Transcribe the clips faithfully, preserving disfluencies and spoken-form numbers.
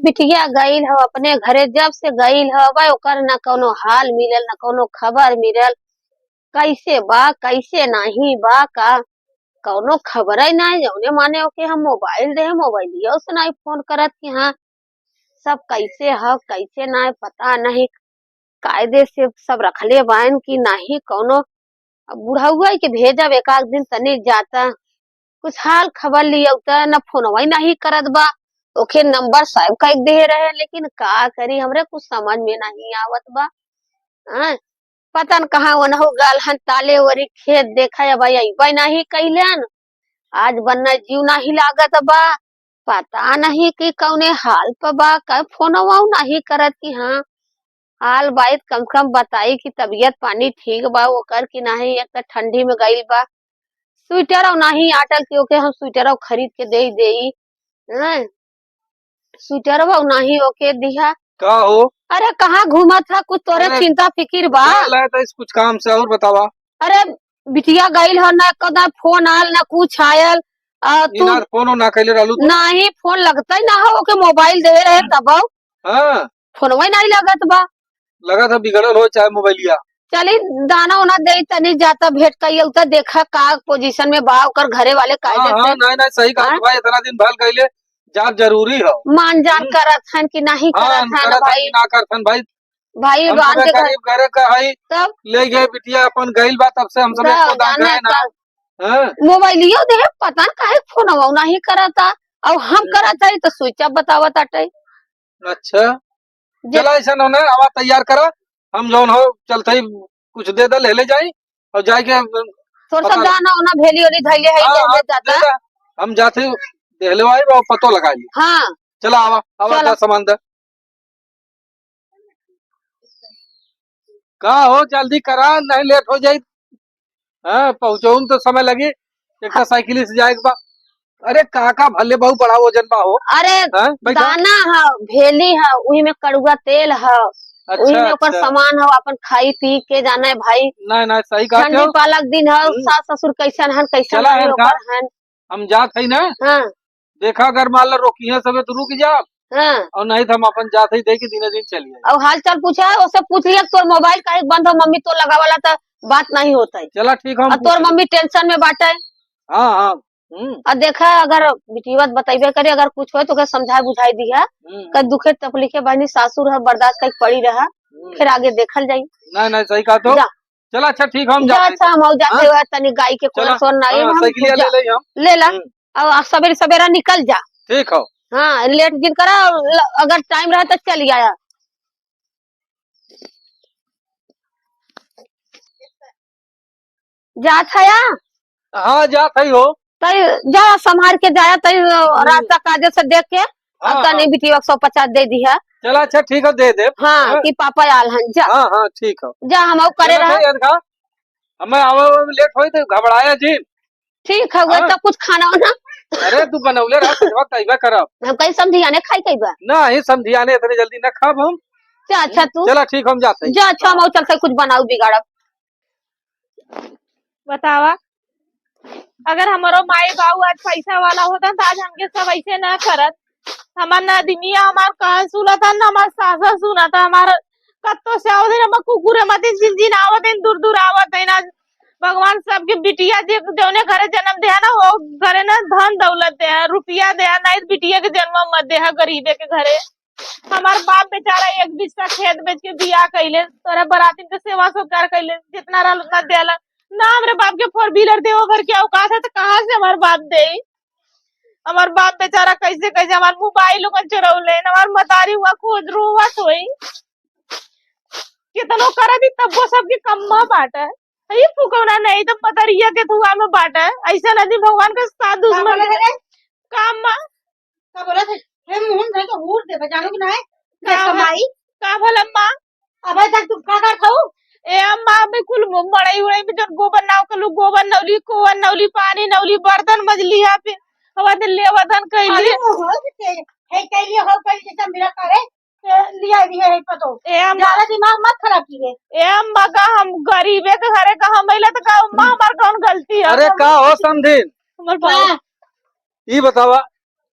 बिटिया गइल हौ अपने घरे, जब से गइल हौ, भाई, ओकर ना कौनो हाल मिलल, ना कौनो खबर मिलल, कैसे बा, कैसे नाहीं बा, का कौनो खबरै नाहीं। जौने माने ओके हम मोबाइल देहे, मोबाइलियो से नाहीं फोन करत कि हाँ, सब कैसे हौ, कैसे नाहीं, पता नहीं। कायदे से सब रखले बाइन कि नाहीं कौनो। अब बुढ़उआ के भेजब एक आध दिन तनी जाता, कुछ हाल खबर लियौता, न फोनवा ही नाहीं करत बा। ओके नंबर save कइ देहे रहे, लेकिन का करी, हमरे कुछ समझ में नाहीं आवत बा। हाँ, पता न कहाँ ओनहु गल हन, ताले ओरी खेत देखा, अब अइबे नाहीं कइलन। आज बन्ना जीव नाहीं लागत बा, पता नहीं कि कौने हाल प बा, का फोनवा नाहीं करत कि हाँ, हाल बात कम से कम बताई कि तबियत पानी ठीक बा ओकर कि नाहीं, एक त ठंडी में गइल बा। स्वेटरौ नाहीं आटल कि ओके हम स्वेटरौ खरीद के देइ देई, हैं? स्वेटरौ नाहीं ओके दिहा। का हो? अरे, कहाँ घूमत ह? कुछ तोरे अरे, चिंता फिकिर बा? चल रहा था इस कुछ काम से, और बतावा। अरे, बिटिया गइल ह, ना कदा फोन आयल, ना कुछ आयल। आ, ई तू ना फोन ना कइले रहलू तू? नाहीं, फोन लगतै ना हो, ओके मोबाइल देहे रहे तब। हाँ। फोनवा ही नाहीं लगत बा। लगत ह बिगड़ल हो चाहे मोबाइलिया। चली, दाना ओना देइ तनी, जाता भेंट कइयौता, देखा का पोजीशन में बा ओकर घरे वाले, कायदे हाँ, से। हाँ, नाहीं, नाहीं, सही कहा हाँ? भाई, इतना दिन भल गइले, जाब जरूरी हो। मान जान हम्म। करत हन कि नाहीं हाँ, करत हन करत हन भाई? कि ना करत हन भाई? भाई, हम गाँव सबे के घर गरीब घरे का हई, तब? ले गए बिटिया अपन गइल बा, तब से हम सबे तब को दान जाने गए ना। का? हाँ? मोबाइलियो देहे, पता न काहे फोनवा नाहीं करता, अउर हम हम्म। करत हई तो switch off बतावत आटे। अच्छा। जे चला, ऐसा न होना, आवा तैयार करा, हम जौन हो चलते ही कुछ दे दे, ले ले जाई और जाए के थोड़ा सा पता दाना ओना भेली ओली धइले है, हाँ, ले ले हाँ, जाता। दे दे, हम जाते ही देहले आई और पतो लगा ली। हाँ। चला, आवा, आवा, चलो। जा सामान दे। का हो, जल्दी करा, नहीं लेट हो जाई। हाँ, पहुँचहु में तो समय लगी, एक तो हाँ। साइकिल से जाए के बा। अरे काका, भले बहुत बड़ा वजन बा हो। अरे हाँ, बैठा। दाना ह, भेली ह, उही में कड़ुआ तेल ह, अच्छा, उही में ओकर अच्छा। सामान ह, अपन खाई पी के जाना है भाई। नहीं, नहीं, सही कहा ठंडी क्यों? पालक दिन ह, हम्म। सास ससुर कैसन हन, कैसन चला हन, यार, ओकर का? हन। हम जात है ना। हाँ। देखा, अगर मान ला रोकिहे सबे तो रुक जा। हाँ। और नहीं तो हम अपन जात ही दे के दिने दिन चली जाए। और हाल चाल पूछा है, ओसे पूछ लिया, "तोर मोबाइल काहे बंद हो मम्मी, तोर लगावाला त बात नहीं होता है।" चला ठीक, हम और तोर पूछ लेब। मम्मी tension में बाटे। हाँ, हाँ। हम्म। और देखा, अगर बिटिया बतैबे करे, अगर कुछ होए तो ओके समझाए बुझाए दिहा। हम्म। कई दुखे तकलीफे बहनी सासुर है, बर्दाश्त कई पड़ी रहा, हम्म। फिर आगे देखल जाई। नहीं, नहीं, सही कहा तो। जा। चला, अच्छा, ठीक, हम जा, जाते हैं। अच्छा, हम जाते हाँ? हुए तनी गाय के चला, कोन सोन ना, हाँ, हम साइकिलिया पूजा ले ले हम। ले ला। हम्म। अब आप सबेरे सबेरा निकल जा। ठीक हो। हाँ, लेट जिन करा, ल-, अगर टाइम रहा तो चल आया। जात है या? हाँ, जात है हो। तई जा, संभाल के जाया, तई हम्म। रास्ता काजे से देख के, हाँ, अब तनी हाँ। बिटिया के सौ पचास दे दिहा। चला, अच्छा, ठीक है, दे दे। हाँ, हाँ। कि पापा आल हन, जा। हाँ, हाँ, ठीक है। जा, हम आउ करे चला, रहा। भाई, याद खा। हमें आवे, आवे में लेट होई तो घबराया जिन। ठीक है, हाँ। तब कुछ खाना वाना। अरे, तू बनौले रहा, कुछ वक्त अइबे करब। हम कहीं समधियाने खाई कई बा। नहीं, समधियाने इतने जल्दी ना खाब हम। जा, अच्छा, हम्म, तू। चला, ठीक, हम जाते हैं। जा, अच्छा, हम हाँ। आउ चलते कुछ बनाऊ बिगाड़ब। बतावा, अगर हमरो माई बाऊ आज पैसा वाला होता तो आज हमके सब ऐसे ना करत। हमार नदिनिया हमार कहाँ सुनत है, ना हमार सासा सुनत है। हमार कत्तो से आवत है, हमार कुकुर मते जिन जिन आवत है, दूर दूर आवत है ना। भगवान सबके बिटिया जे जौने घरे जन्म दे है ना, वो घरे ना धन दौलत दे है, रुपया दे है, नहीं तो बिटिया के जन्म मत दे है गरीबे के घरे। हमार बाप बेचारा एक बिस्सा खेत बेच के बियाह कइले, तोरा बरातिन के सेवा सत्कार कइले, जितना रहल उतना देला। ना हमरे बाप के four wheeler देवो घर के औकात है, तो कहाँ से हमार बाप दे? हमार बाप बेचारा कैसे कैसे हमार मोबाइल ओकर चोरौले, हमार मतारी हुआ खुद रोवत होई। कितनो करत ही तब वो सबके कम्मा बाटे। ये फुकौना नहीं तो मदरिया के धुआं में बाटे। ऐसा नदी भगवान के साथ का दुश्मन बोले रे? काम में का बोलत है? हे मुंह नहीं तो हूर देबे, जानू कि नहीं? का कैसा भल-, माई? का भल अम्मा? अबे तक तू का करत हऊ? ए अम्मा, अबे कुल मड़ई उड़ई में जौन गोबर नाव कलू, गोबर नौली, कोवन नौली, पानी नौली, बर्तन मजली है, फिर हवा दिन लेवा धन कैली। अरे वो हो के, हे कैली हो कैली जैसा मेरा करे, ए, लिया भी है पतो। ए अम्मा। ज्यादा दिमाग मत खराब कीजिए। ए अम्मा, का हम गरीबे के घरे का हम अइला तो का अम्मा हमार कौन गलती है? अरे हम का हो समधिन? हमर बाप। हाँ। ई बतावा,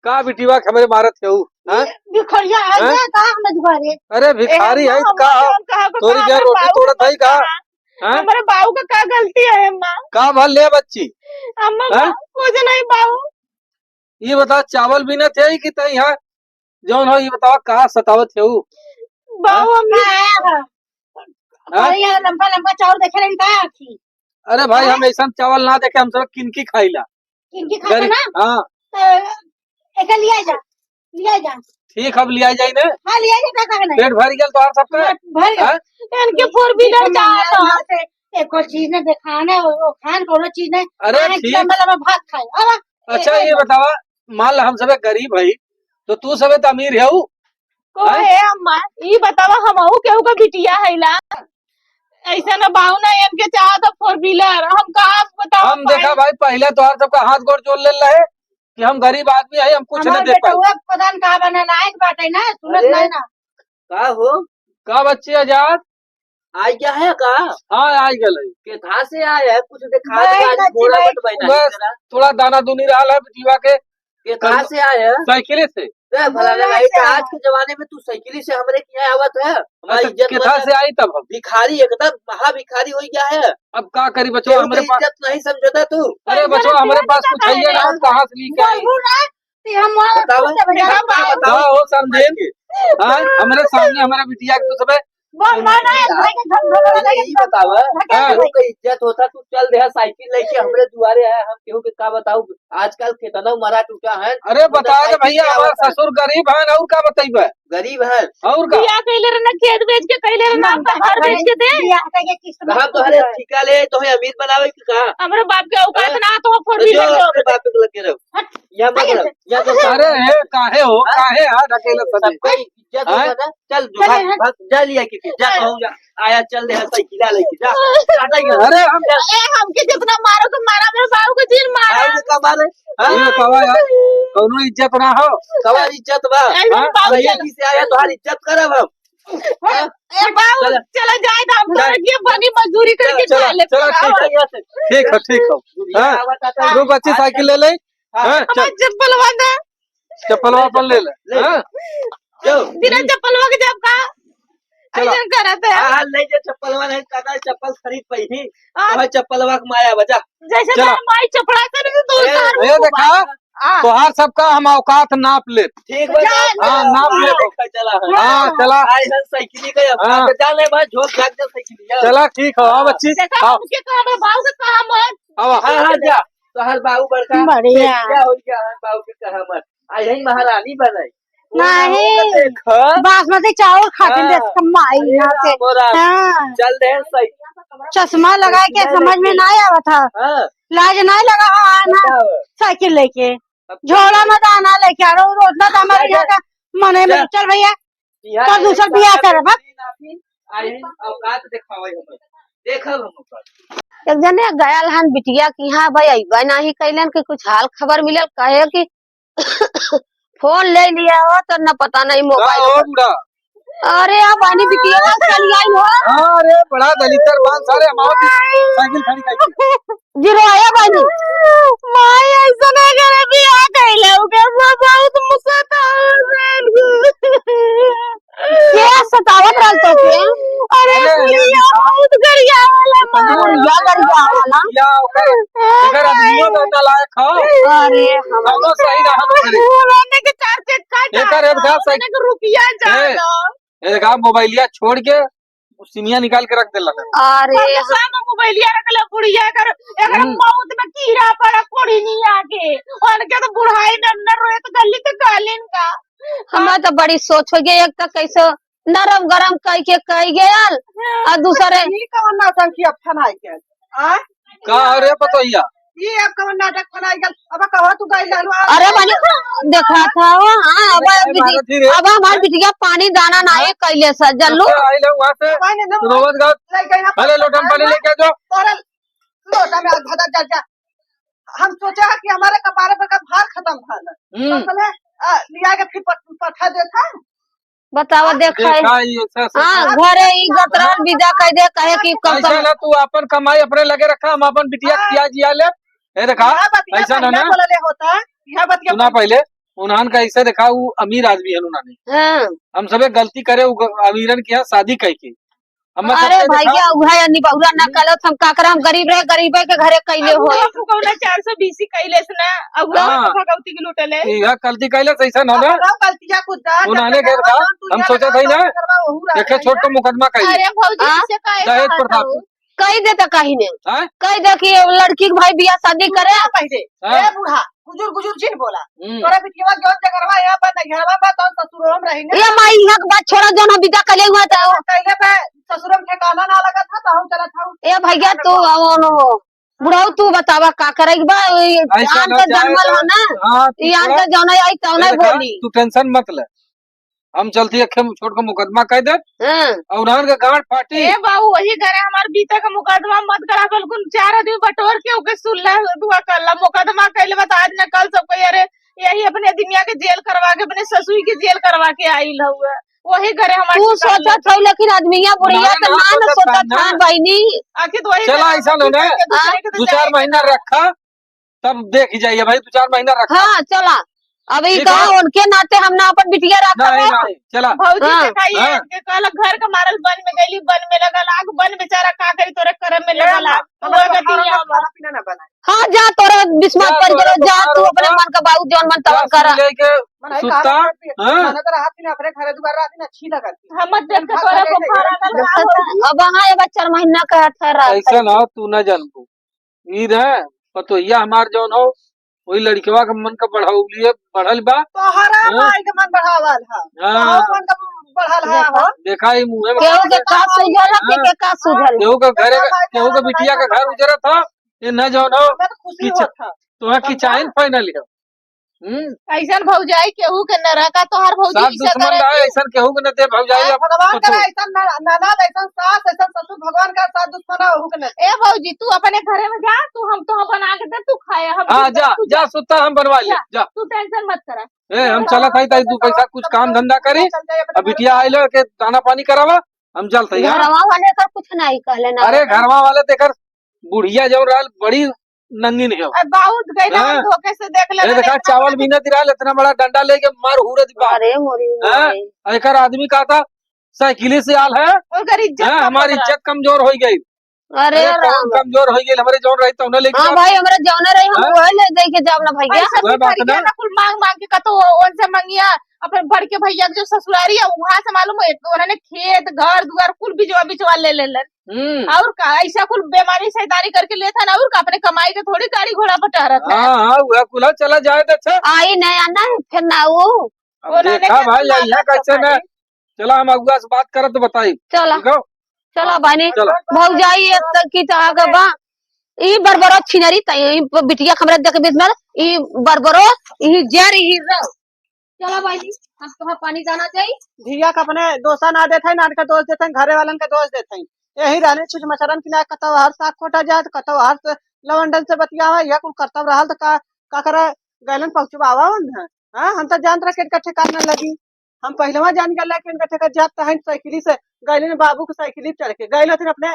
का बिटिया के हमरे मारत हऊ? हाँ? भिखरिया है हाँ? का हमरे दुआरे? अरे ए, भिखारी अम्मा, है हम का? हम कहाँ को तोरी कहाँ क्या हमरे रोटी बाबू तोड़त का है का? कहाँ? हाँ? हमरे बाबू का का गलती है, अम्मा? का भल ले बच्ची? अम्मा, हाँ? कुछ नहीं बाबू। ये बता, चावल भी न थे कि तई यहाँ जौन हो, ये बतावा, का सतावत है ऊ? बाबू, हाँ? हम का है? हाँ? अरे, ये लंबा लंबा चावल देखे रहे का आखी? अरे भाई, हाँ? हम ऐसा चावल ना देखे, हम सब किनकी खाइला। किनकी खाता गरीब, ना? हाँ। तो एका लिया जा, लिया जा। ठीक, अब लिया जाई ना। हाँ, लिया जा, का कहना है? पेट भर गया तोहार सबका? भर गया। हाँ? इनके four wheeler चाहे तो। से एको चीज ने देखाने, वो, वो खान कोनो चीज ने। अरे आने ठीक। लंबा लंबा भात खाए। अब अच्छा, ये बतावा, मान ला हम सबे गरीब हई, तो तू सबे तो अमीर है। को हैं? ए अम्मा, ई बतावा, हमहू केहू का बिटिया है ला? ऐसा ना बाऊ ना, एम के चाहत है four wheeler, हम कहाँ बतावा हम पाई? देखा भाई, पहले तोहार सबका हाथ गोड़ जोड़ ले रहे कि हम गरीब आदमी है, हम कुछ हमार नहीं दे पाई। बेटवा पता न कहाँ बना, नायक बाटे ना, सुनत अरे, नहीं ना। का हो? का बच्ची आजाद? आई क्या है का? हाँ, आई गल है। केथा से आए है? कुछ देखा भाई, दे, आज बच्ची घोड़ा भाई। मत बहना बस, जरा। थोड़ा दाना दूनी रहल है बिटिया के। केथा कल से आए है? साइकिले से। ए, भला रे भाई, से आए। आज के जमाने में तू साइकिल से हमरे किहाँ आवत है? हमारी अच्छा, इज्जत केथा से आई तब हम? भिखारी, एकदम महा भिखारी हो गया है। अब का करी बचवा, केहू हमरे के पास इज्जत नहीं समझता तू। अरे बचवा, हमरे पास कुछ है ना, हम कहाँ से लेके आई? बोलू ना, कि हम वहाँ बताओ। पूछे बजाय बताओ। का हो समझेन? हाँ, हमरे सामने हमारा बिटिया के दूसरे बोल, बोल, बोल, भाई के धन धन वाला अरे, के ई बतावा, धन हाँ। केहू के इज्जत होता, तू चल दे साइकिल लेके हमरे दुआरे है, हम केहू के का बताऊ, आजकल केतना मरा टूटा है। अरे, बता दे भैया, हमारा ससुर गरीब है, और का बताइबे? गरीब है। और का? बियाह कइले रहे ना, खेत बेच के कइले रहे ना, ना, आपका घर बेच के दे। बियाह कइके किस्त तो हम तोहरे ठिका ले, तोहे अमीर बनावे के का? हमरे बाप के औकात हाँ? ना, तो four wheeler जो के अपने बाप के लगे रहो। हट। यहाँ मत रहो, यहाँ मत रहो। अरे, हे, काहे हो? हाँ? काहे हाथ ढकेलत हती? सबका इज्जत हाँ? होगा ना? चल, चल, भाग, हट। भाग, जा लिया के, जा, जा। कहूँगा। आया, चल दे, साइकिल लेके, जा। हटा यहाँ। अरे, हम ए, हमके जितना मारो के मारा, मेरे बाबू को जिन मारा। आए तो का मारे? हाँ? ये बतावा यार, कौनो इज्जत ना हो। कौन इज्जत बा? ए, मेरे हाँ? बाबू अरे, चल। ये से आया, तुम्हारी इज्जत करब हम। हाँ? ए, बाबू, चल। चला जाए तो हम जा। तोरे लिए बनी मजदूरी करके चला, खा ले। चला, ठीक है। ठीक हो, ठीक हो। बुढ़िया हाँ? आवत आता है। रुक, बच्ची साइकिल ले ले। हाँ। हाँ, हमार चल। चप्पलवा दे। चप्पलवा अपन ले ले। ले। हाँ। जो। बिना चप्पलवा के जब का चला। ऐसन करत है। हाँ, हाँ, ले जा चप्पलवा, नहीं तो चप्पल खरीद पाई ही। हाँ। वह चप्पलवा के माया बजा। जैसे चला। तार माई चपड़ा से नहीं तो ए, तार ए, देखा, हाँ। तोहार सबका हम औकात नाप ले। ठीक बा, जा, हाँ, जा। नाप ले। देखा चला है। हाँ, चला। आए हैं साइकिल का, अब हाँ। जा ले भाई, झोंक झाक जा साइकिल, जा। चला, ठीक हो, आओ बच्ची, देखा, आओ। उनके कहा, मैं बाबू के कहा मत। आओ। हाँ, हाँ, जा। तोहार बाबू बड़का बढ़िया। क्या हो गया है बाबू के कहा मत। आ यही महारानी बनाई। वो ना नहीं, होगा, देख। बासमती चावल खाते हाँ। देख कमाई अरे यहाँ से। राम, राम। हाँ। चल दे सही। चश्मा लगाए के समझ में ना आवत है। हाँ। लाज ना लगा है ना। बताओ। साइकिल लेके। अब झोला में दाना लेके आ रहा हूँ, उतना तो हमारे जा, यहाँ जा। का मने में। जा। चल भैया, यहाँ तो दूसर बियाह करब, हाँ? आई औकात देखावे हम। देखब हम ओकर। एक जने गयल हन बिटिया कि हाँ भाई, अइबे नाही कैलन कि कुछ हाल खबर मिलल, कहे कि फोन ले लिया हो तो न पता नहीं का मोबाइल हो पर। बूढ़ा? अरे, आ बानी बिटिया चली आई हो। हाँ, अरे, बड़ा दलितर बान सारे हमारे भी साइकिल खड़ी कर दी। जिरवाया बानी। माई ऐसा ना करे, बियाह कैले हो गया, वो बहुत मुसतावत रहल के। के सतावत रहल तो के? अरे, अरे, ये बियाह बहुत गरिया वाला माई। या गरिया वाला। या ओकर, एकर आदमियों तो ना लायक हो। अरे, हम दोनों सही रहा करे। पुराने के चार चक्का एकर एक था पुराने के रुपया ए, ज्यादा। ए, देखा, मोबाइलिया छोड़ के सिमिया निकाल के रख देला। अरे, परसों में मोबाइलिया रख ले बुढ़िया कर, एकर हम्म। मौत में कीड़ा पड़ा कोढ़ी नहीं आके। उनके तो बुढ़ाई में अंदर रोए तो गली तो गालिन का। हमें तो बड़ी सोच हो गई, एक तो कैसे नरम गरम कह के कह गयल, हाँ, और दूसरे ई कौन नौटंकी अब फनाई के? आ? का हो रे पतोहिया? ई अब कौन नाटक फनाई गल? अब कहो तू गई लहलवा। अरे बनी, देखा था वो, हाँ, अब अरे बिटी-, मारत ही रे। अब हमार बिटिया पानी दाना नाही कैले सर, जल्लू। अच्छा, आई लो वहाँ से। पानी ना रोवत गावत। ले गई ना अरे लोटा में पानी लेके आ जाओ। तोरा लोटा में आधा आधा जा, जा। हम सोचा है कि हमारे कपारे पर का भार खत्म भा हम्म। तो चले, आ, लिया के फिर पट-, पठा देता। बतावा, हाँ? देखा है। देखा, ये ऐसा से हाँ, हाँ, घरे ई गतरान विदा कर दे, कहे कि कम से ऐसा कम ना, तू अपन कमाई अपने लगे रखा, हम अपन बिटिया हाँ। खिया जिया ले। ए, देखा, यह बतिया ऐसा ना, पहले ना। बोलले होता, यह बतिया सुना पहले। पहले, उन्हन का ऐसे देखा, उ अमीर आदमी है उन्हने। हाँ। हम सबे गलती करे, उ ग-, अमीरन के यहाँ शादी कइके। हम सब अरे के भाई, देखा। क्या हुआ है, निबहुरा ना हम्म। कलो, हम का करे, हम गरीब रहे, गरीबे के घरे कैले अब होए। वो कौन चार सौ बीसी कैले से ना, अब वो हाँ। तो भगवती के लूटले। यह गलती कैले से ऐसा ना ना। अब गलतियाँ कुछ जा, उन्हने जब के देखा, तू हम यहाँ सोचा था ना, करवा, वहू रहा देखे है छोट ना। का मुकदमा कैले। अरे भौजी, हाँ? ऐसे काहे दहेज कहा प्रथा था? कही दे त कही नहीं। हाँ? कही दे कि लड़की के भाई बियाह शादी करे। सुन पहले, हाँ। ए बूढ़ा, गुजुर गुजुर जिन बोला। हम्म। तोरा बिटिया जौन जगरवा यहाँ पर नैहरवा बा, तौन ससुरवा में रही ना। ए माई, यहाँ के बात छोड़ा, जौन हम विदा कले हुआ त पहले पे ससुरवा में ठिकाना ना लगा था, तो हम चला था। ए भैया, तू अवन हो, बुढ़ऊ, तू बतावा का करे के बा? ई ऐसा आन ना के जाए जन्मल हो ना। हाँ, तू ई आन थोड़ा के जौन आई तौन ए देखा, बोली। तू tension मत ले। हम चलती है, खेम छोड़ के मुकदमा कह दे। हाँ। और उन्हन के गांड फाटी। ए बाबू, वही घरे हमार बीता का मुकदमा मत करा, कल कुल चार आदमी बटोर के ओके सुलह दुआ कर ला। मुकदमा कैले बा त आज न कल सब कोई, अरे, यही अपने दुनिया के जेल करवा के, अपने ससुई के जेल करवा के आइल हुआ। वही घरे हमार तू सोचत हौ, लेकिन आदमिया बुढ़िया ना, के ना ना न सोचत सोचत हौ ना। बहिनी। आखिर तो वही चला, घरे ऐसा लो ना। एक दूसरे के तो दो चार जाए के महीना ना। रखा, तब देखी जाइए भाई, दो चार महीना रखा। हाँ, चला। अब ई ठीक कहा, है। उनके नाते हम ना अपन बिटिया रख नहीं, सके। नहीं, चला। भौजी हाँ। देखा, ये हाँ। के कहलक, घर के मारल बन में गइली, बन में लगल आग, बन बेचारा का करी, तोरे करम में लगल आग। हमारे वो घर में खाना पीना ना बनाए। हाँ, जा, तोरे बिस्मात जा, पर तोरे गलो, जा, बुखार तू होता। अपने मन का बाबू जौन मन तवन जा, करा। सुन लेके मन है सुत्ता, कहा रहती है, हाँ? खाना तो रहती ना, अपने घरे दुआर रहती ना, अच्छी लगती। हम मत देख के हम तोरे खा लेते बुखार हैं। आ गल, का होई? अब हाँ, एगो चार महीना का ठहरा ऐसा है। ना, तू ना जानबू। ई रहे, पतोहिया हमार जौन हो, वही लड़कवा के मन का बढ़ौलिए, बढ़ल बा। तोहरा हाँ? माई के मन बढ़ावल है। हाँ। तोहर मन का बढ़ल है, देखा। हो? देखा, ई मुँहे में केहू के का सूझल है, हाँ। के का सूझल? केहू के घरे, केहू के बिटिया के घर उजरत ह, ये न जौन हो, हमें तो खुशी कि च-, होत है। तोहे कि समझा? चाहे न final हो। हम्म। ऐसन भौजाई केहू के न रखा, तोहार भौजी सास की दुश्मन शकल है रहे, कि ऐसन केहू के न दे भौजाई, हाँ, अब भगवान तो करे तू ऐसन न-, ननद, ऐसन सास, ऐसन ससुर, भगवान का सास दुश्मन है, ओहू के न दे। ए भौजी, तू अपने घरे में जा, तू हम तो बना के दे, तू खाए, हम हाँ, जा, जा, सुत्ता हम बनवा ले, जा, जा। तू tension मत करा। ए, हम चलत हई, ताई दू पैसा कुछ काम धंधा करी, अब बिटिया आइल है, के दाना पानी करावा, हम चलत हई, हाँ। घरवा वाले का कुछ नहीं कहले ना। अरे, घरवा वाले तो एकर बुढ़िया जौन रहल, बड़ी नंगिन है। अब बहुत गई ना, हाँ। धोखे से देख ले ए, रहे, देखा, इतना चावल बड़ा भी न दिराल, इतना बड़ा डंडा लेके मार हुरत बा। अरे, मोरी हाँ? माई। एकर आदमी कहा था, साइकिल से आल है। ओकर इज्जत हाँ, कम हमारी होत रहा। इज्जत कमजोर हो गई। अरे अरे, कौन राम। कमजोर हो गई, हमारे जौन रही, तौने लेके हाँ जाओ। भाई, हमारे जौने रही, हम हाँ? वही ले जाके जाओ ना भैया। ऐसा वह बात भिखारी ना। के ना कुल मांग मांग के कतो ओनसे मंगिया, अपन बड़के भैया के जो ससुरारी है, वहाँ से मालूम है, उन्होंने खेत, घर, दुआर कुल बिचवा, बिचवा ले लेलन। हम्म। और का, ऐसा कुल बेमारी शैतानी करके लेत है ना, और का, अपने कमाई के थोड़ी गाड़ी घोड़ा पर टहरत है। हाँ, हाँ, वह कुल चला जाए तो अच्छा। आई नया ना, फिर ना वो। अब वो ना देखा लेके भाई, अपन यहाँ लाता कैसे ना, सफारी। चला हम अगुआ से बात करत तो बताई। चला। ठीक हो? चला बहिनी। चला। भौजाई एक तो की तो आगे बा। ई बरबरो छिनरी त ई बिटिया के हमरा देख बीच में, ई बरबरो, ई जर, ई हीरो। चला बहिनी, हम तोहार पानी दाना जाई। धिया के अपने दोषा ना देत है, नान के दोष देत है, घरे वालन के दोष देत है। यही रहने छुछ मचरन की ना कतौ हर साग खोटा जात, कतौ हर से लवंडन से बतियावा, यह कुल करतब रहल त का, का करे, गैलन पहुँचवावा उन्हें। हाँ, हम तो जानत रहे कि इनका ठेकान न लगी। हम पहिलवा जान गए कि इनका ठेकान जात तहन साइकिली से गइलिन, बाबू के साइकिली चढ़ के गइल हथिन अपने,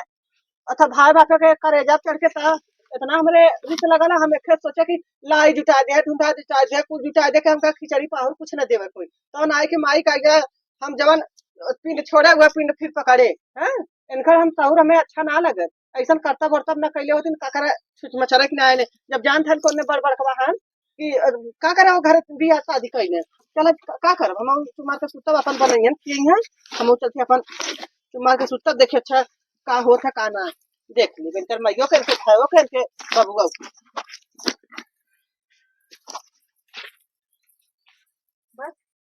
अथा भाई बाप के करेजा चढ़ के। त इतना हमरे रिस लगल, हम एक सोचे कि लाई जुटा दे, ढूंढा जुटा दे, कुछ जुटा दे के हमका खिचड़ी पाहुर कुछ न देवे कोई। तो ना आए के माई का गया, हम जवन पिंड छोड़े हुए पिंड फिर पकड़े, हैं? इनकर हम सहूर हमें अच्छा ना लगत। ऐसन करतब वरतब न कैले होतिन, का करे छुछ मचरे के ना आए। जब जानत हन कौन बड़ बड़कवा हन, कि, अ, का करे वो घर बियाह शादी कइले। चल, अब का, का करब? हम चुमार के सुतब, अपन बनइहन, पियइहन, हम चलते अपन चुमार के सुतब, देखे अच्छा का होत है, का ना। देख ले, इनकर माइयो के, इनके भाइयों के, इनके बबुआ के।